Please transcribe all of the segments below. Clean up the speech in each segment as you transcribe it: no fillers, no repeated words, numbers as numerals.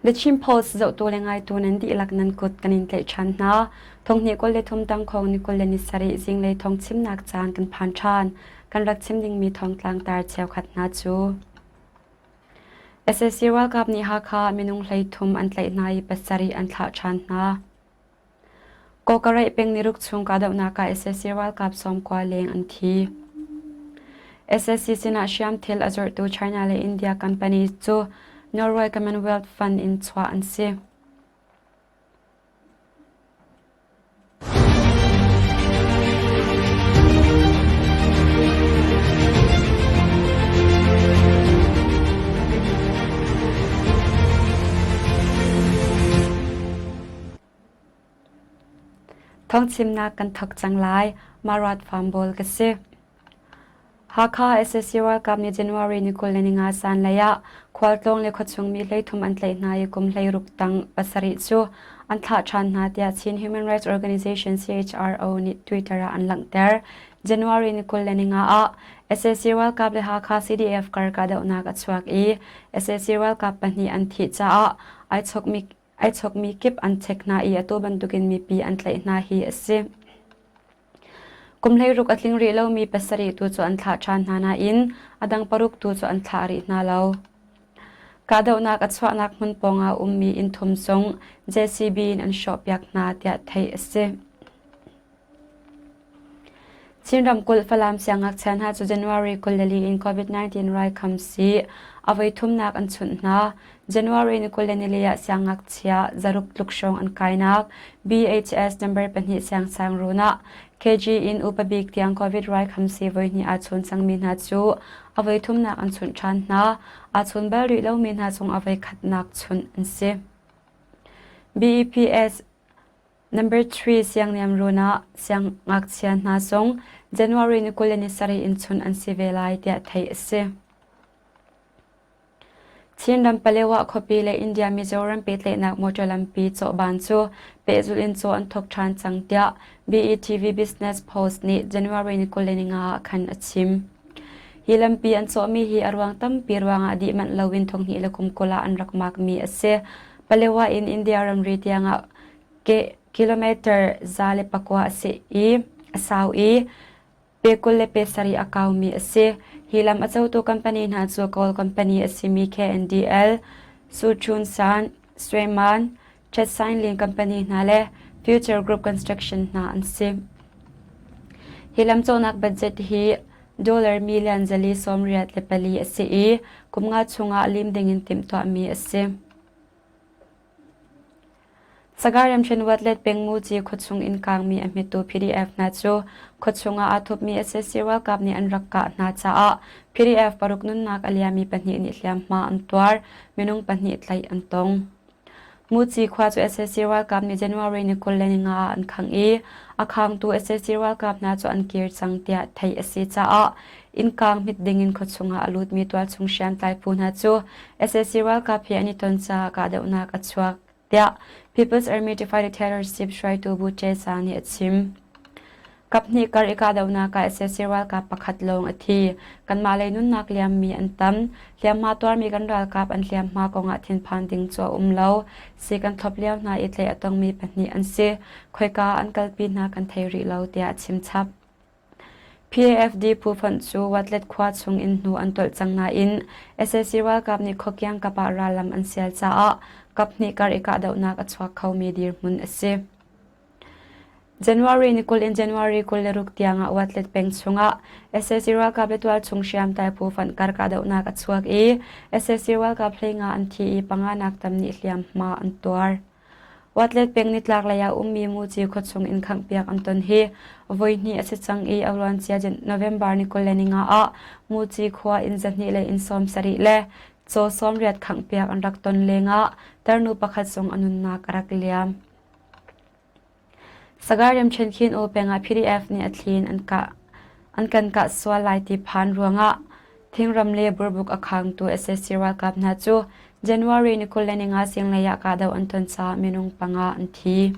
The Chin Post zohtu le ngaitu nan dihlak nan kut kan in tlaih ṭhan hna. Thonghnih 23 tangkhawng ni 27 zinglei thawng chimnak caan kan phan ṭhan. Kan rak chim dingmi thawngtlang tar cheukhat hna cu. SAC ralkap nih Hakha minung 13 an tlaih hna i pasarih an thlah ṭhan hna. Kawkaraih peng niruk chung kahdohnak ah sac ralkap 90 leng an thi. Sac sinah hriamthil a zuarhtu China le India company cu Norway Commonwealth Fund in chuah an si. Thawngchimnak kan thawk cang lai. Marat Farm ka si. Hakha sac ralkap nih January ni 25 zanlei ah khualtlawng le khuachung mi 13 an tlaih hna i kum 16 tang pasarih cu an thlah ṭhan hna tiah Chin Human Rights Organization CHRO nih Twitter ah an langhter. January ni 25 ah sac ralkap le Hakha CDF kar kahdohnak a chuak i sac ralkap pahnih an thih caah ai chokmi Ai chawkmi kip an check hna i atu bantukin mipi an tlaih hna hi a si. Kum 16 a tling rih lomi pasarih tu cu an thlah ṭhan hna nain a dang paruk tu cu an thlah rih hna lo. Kahdohnak a chuahnak hmun pawngah ummi inn thum zong JCB in an hrawhpiak hna tiah theih a si. Chin ramkulh Falam siangngakchia hna cu January 24 in COVID-19 raikhamsi a voi thumnak an chunh hna. January ni 24 ah siangngakchia zaruk tluk hrawng an kainak BHS number pahnih siangsangruun ah KG in upa bik tiang COVID raikhamsi voihnih aa chun cangmi hna cu a voi thumnak an chunh ṭhan hna. Aa chun bal rih lomi hna zong a voi khatnak chunh an si. BEPS Number 3 siangniamruun ah siangngakchia hna zong January ni 27 in chun an si ve lai tiah theih a si. Chinram Palewa khuapi le India Mizoram pehtlaihnak motor lampi cawhban cu pehzulh in caw an thawk ṭhan cang tiah BETV Business Post nih January ni 25 ah khan a chim. Hi lampi an cawhmi hi a ruang tampi ruangah dih manh loin thonghnih le kum 20 ah an rak makmi a si. Palewa in India ramri tiangah kilometer 109 a si i a sau i pe 27 a kaumi a si. Hi lam a cotu company hna cu Kawl company a simi KNDL, Suchun San, Sueman, Chetsain Lin company hna le Future Group Construction hna an si. Hi lam cawhnak budget hi dollar million 484 a si i kum nga chungah lim dingin timhtuahmi a si. Sagar ramṭhen Watlet peng Muci khuachung inn kaangmi a hmettu PDF hna cu khuachung ah aa thupmi sac ralkap nih an rak kah hna caah PDF paruk nunnak a liami pahnih nih hliamhma an tuar, minung pahnih tlaih an tong. Muci khua cu sac ralkap nih January ni 25 ah an khangh i a khangtu sac ralkap hna cu an kir cang tiah theih a si caah innkaang hmit dingin khuachung ah a lutmi tualchung hriamtlai phu hna cu sac ralkap he an i ton caah kahdohnak a chuak tiah People's Army to Fight the Terrorist hruaitu Bu Che nih a chim. Kaphnih kar i kahdohnak ah sac ralkap pakhat lawng a thi. Kanmah lei nunnak liammi an tam. Hliamhma tuarmi kan ralkap an hliamhma kongah thinphan ding cu a um lo. Si kan thlop lio hna i tlaih a tongmi pahnih an si. Khoika an kalpi hna kan thei rih lo tiah a chim chap. PAFD phu fonh cu Watlet khua chung in hnu an tolh cang nain sac ralkap nih khuakiang kap ah rallam an sial caah kaphnih kar i kahdohnak a chuak khomi dirhmun a si. January ni 20 in January 26 tiang ah Watlet peng chungah sac ralkap le tualchung hriamtlai phu fonh kar kahdohnak a chuak i sac ralkap 15 an thi i panganak tam nih hliamhma an tuar. Watlet peng nitlak lei ah ummi Muci khuachung in khanghpiak an ton hi voihnih a si cang i a luancia November ni 25 ah Muci khua inn zahnih le inn 70 le caw 80 khanghpiak an rak ton lengah tarnu pakhat zong a nunnak a rak liam. Sagar ramṭhen Khin Oo peng ah PDF nih a thli in an kah an kan kah sual lai ti phan ruangah thingram le burbuk a khangtu sac ralkap hna cu January ni 25 zinglei ah kahdoh an ton caah minung panga an thi.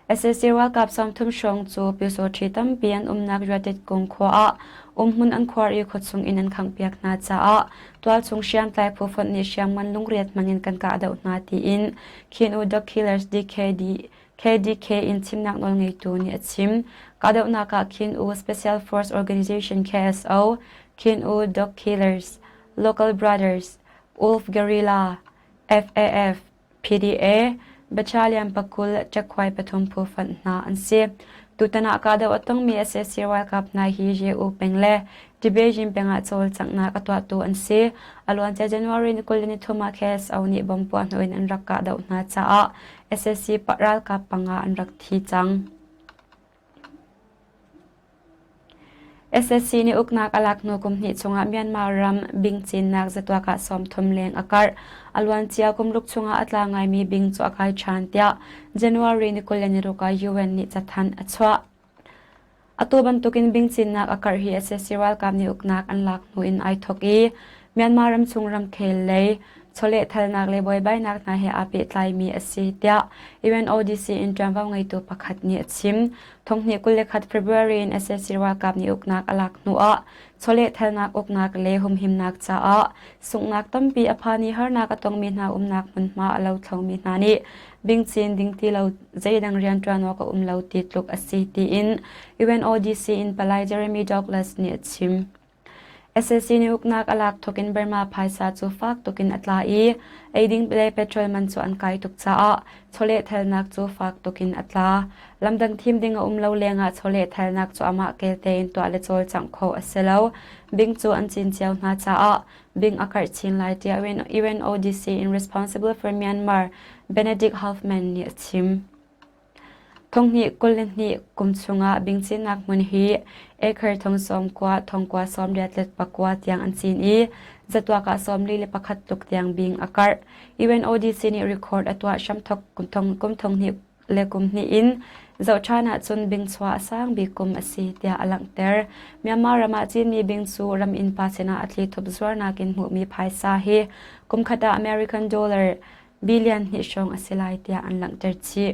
Sac ralkap 30 hrawng cu pyusawṭhi tampi an umnak Riatit kung khua ah umhmun an khuar i khuachung inn an khanghpiak hna caah tualchung hriamtlai phu fonh nih hriamngan lungriat hmangin kan kahdoh hna tiin Khin U The Killers DKD KDK in chimnak nawlngeitu nih a chim. Kahdohnak ah Khin U Special Force Organization KSO, Khin U Dog Killers, Local Brothers, Wolf Guerrilla, FAF, PDA, Battalion pakul cakhuai pathum phu fonh hna an si. Tutan ah kahdoh a tongmi sac ralkap hna hi Ye-U peng le Tibezin peng ah cawlcanghnak a tuahtu an si. A luancia January ni 23 ah KSO nih bomb puah hnawh in an rak kahdoh hna caah sac ralkap panga an rak thi cang. Sac nih uknak a lak hnu kum hnih chungah Myanmar ram bing cinnak zatuak ah 30 leng a karh. A luancia kum ruk chungah a tla ngaimi bing cu a kai ṭhan tiah January ni 26 ah UN nih cathanh a chuah. Atu bantukin bing cinnak a karh hi sac ralkap nih uknak an lak hnu in ai thawk i Myanmar ramchung ramkhel lei chawlehthalnak le buaibainak hna he aa pehtlaimi a si tiah UNODC in ṭuanvo ngeitu pakhat nih a chim. Thonghnih 21 February in sac ralkap nih uknak a lak hnuah chawlehthalnak uknak le humhimnak caah sunghnak tampi a phan i harnak a tongmi hna umnak hmunhma a lothlomi hna nih bingcin ding ti lo zeidang rianṭuan awk a um lo ti tluk a si tiin UNODC in Palai Jeremy Douglas nih a chim. Sac nih uknak a lak thawk in Burma phaisa cu fak tuk in a tla i eiding le petrol man cu an kai tuk caah chawlehthalnak cu fak tuk in a tla. Lamdang thim ding a um lo lengah chawlehthalnak cu amah kel tein tuah le cawlcangh khawh a si lo. Bing cu an cin cio hna caah bing a karh chin lai tiah UNODC in responsible for Myanmar Benedict Hoffman nih a chim. Thonghnih 22 kum chungah bingcinnak hmun hi acre thong sawmkua thongkua sawmriat le pakua tiang an cin i zatuak ah 41 tluk tiang bing a karh. UNODC nih record a tuah hramthok kum thonghnih le kum hnih in zoh ṭhan ahcun bingchuah a sang bik kum a si tiah a langhter. Myanmar ram ah cinmi bing cu ram innpa sinah a thlithup zuarnak in hmuhmi phaisa hi kum khat ah American dollar billion hnih hrawng a si lai tiah an langhter chih.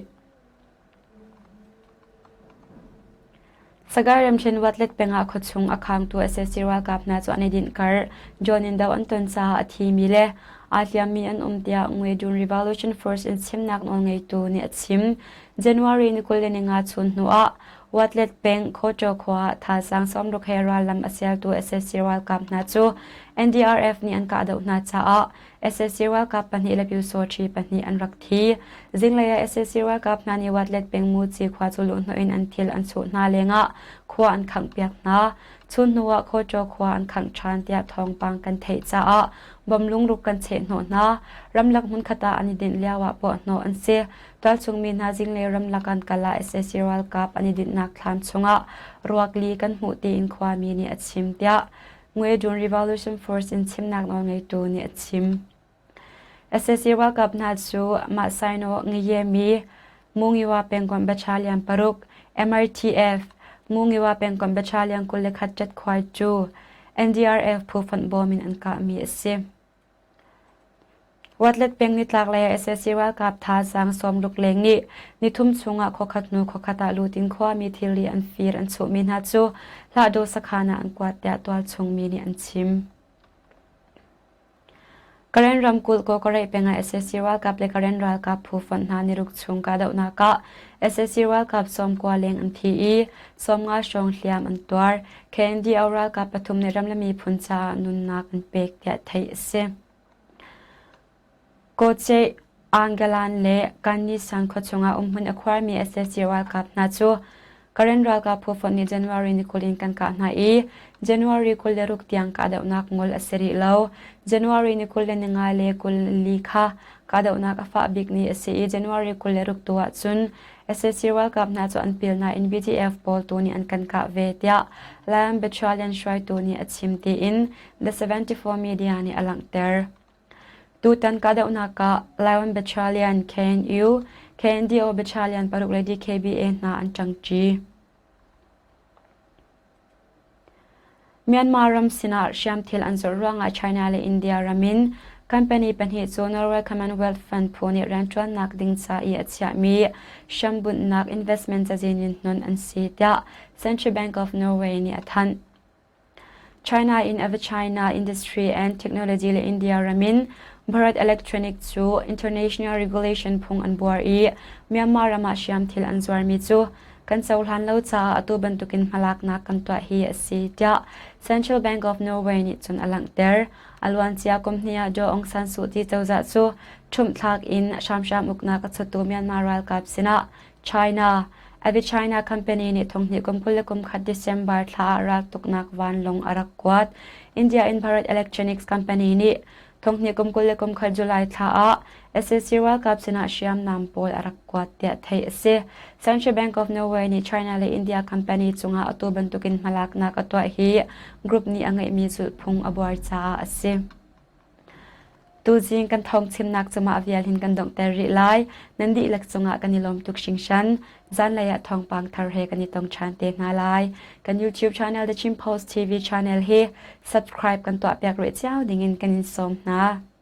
Sagaing ramṭhen Watlet peng ah khuachung a khangtu sac ralkap hna cu an i dinh kar John in do an ton caah a thimi le aa hliammi an um tiah Ngwedun Revolution Force in chimnak nawlngeitu nih a chim. January ni 25 chun hnu ah Watlet peng Khoto khua ah thazaang 60 he rallam a sialtu sac ralkap hna cu NDRF nih an kahdoh hna caah Sac ralkap pahnih le Pyusawṭhi pahnih an rak thi. Zinglei ah sac ralkap hna nih Watlet peng Muci khua cu luhhnawh in an thil an chuh hna lengah khua an khanghpiak hna. Chun hnu ah Khawṭaw khua an khangh ṭhan tiah thawngpang kan theih caah bom lungruk kan chehhnawh hna. Ramlak hmunkhat ah an i dinh lio ah puahhnawh an si. Tualchung mi hna zinglei ramlak an kal ah sac ralkap an i dinhnak thlam chungah ruak li kan hmuh tiin khuami nih a chim tiah Ngwedun Revolution Force in chimnak nawlngeitu nih a chim. Sac ralkap hna cu mah Saino Ngiyemi Mungiwa pengkomh battalion paruk, MRTF, Mungiwa pengkomh battalion 21 ṭatkhuai cu NDRF phu fonh bawm in an kahmi a si. Watlet peng nitlak lei ah sac ralkap thazaang sawmruk leng nih nithum chungah khuakhat hnu khuakhat ah lut in khuami thilri an fir an chuhmi hna cu Hlahdaw sakhan ah an kuat tiah tualchung mi nih an chim. Karen ramkulh Kawkareih peng ah sac ralkap le Karen ralkap phu fonh hna niruk chung kahdohnak ah sac ralkap 90 leng an thi i 50 hrawng hliam an tuar. KNDO ralkap pathum nih ram le miphun caah nunnak an pek tiah theih a si. Kawce Angalan le Kannisan khua chungah umhmun a khuarmi sac ralkap hna cu Karen ralkap phu fonh nih January ni 20 in kan kah hna i January 26 tiang kahdohnak ngol a si rih lo. January ni 25 le 24 kha kahdohnak a fah bik ni a si i January 26 tu ahcun Sac ralkap hna cu an pil nain BDF pawl tu nih an kan kah ve tiah Lion Battalion hruaitu nih a chim tiin The 74 Media nih a langhter. Tutan kahdohnak ah Lion Battalion, KNU, KNDO Battalion paruk le DKBA hna an ṭangṭi. Myanmar ram sinah hriamthil an zuarh ruangah China le India ram in Company pahnih cu Norway Commonwealth Fund phu nih rianṭuannak ding ca i a chiahmi hrambunhnak investment cazin in hnon an si tiah Central Bank of Norway nih a thanh. China in China Industry and Technology le India ram in Bharat Electronic cu international regulation phung an buar i Myanmar ram ah hriamthil an zuarmi cu kan cohlan lo caah atu bantukin hmalaknak kan tuah hi a si tiah Central Bank of Norway nih cun a langhter. A luancia kum hnih ah Daw Aung San Suu Kyi cozah cu ṭhumhthlak in hramhram uknak a chuttu Myanmar ralkap sinah China, Avi China company nih thonghnih kum 21 December thla ah raltuknak vanlawng a rak kuat. India in Bharat Electronics Company nih thonghnih kum 21 July thla ah sac ralkap sinah hriamnam pawl a rak kuat tiah theih a si. Central Bank of Norway nih China le India company cungah atu bantukin hmalaknak a tuah hi group nih a ngeihmi zulhphung a buar caah a si. Tuzing kan thawngchimnak cu mah vial hin kan donghter rih lai. Nan dihlak cungah kan i lawm tuk hringhran. Zanlei ah thawngpang thar he kan i tong ṭhan te hna lai. Kan YouTube channel The Chin Post TV channel hi subscribe kan tuahpiak rih cio dingin kan in sawm hna.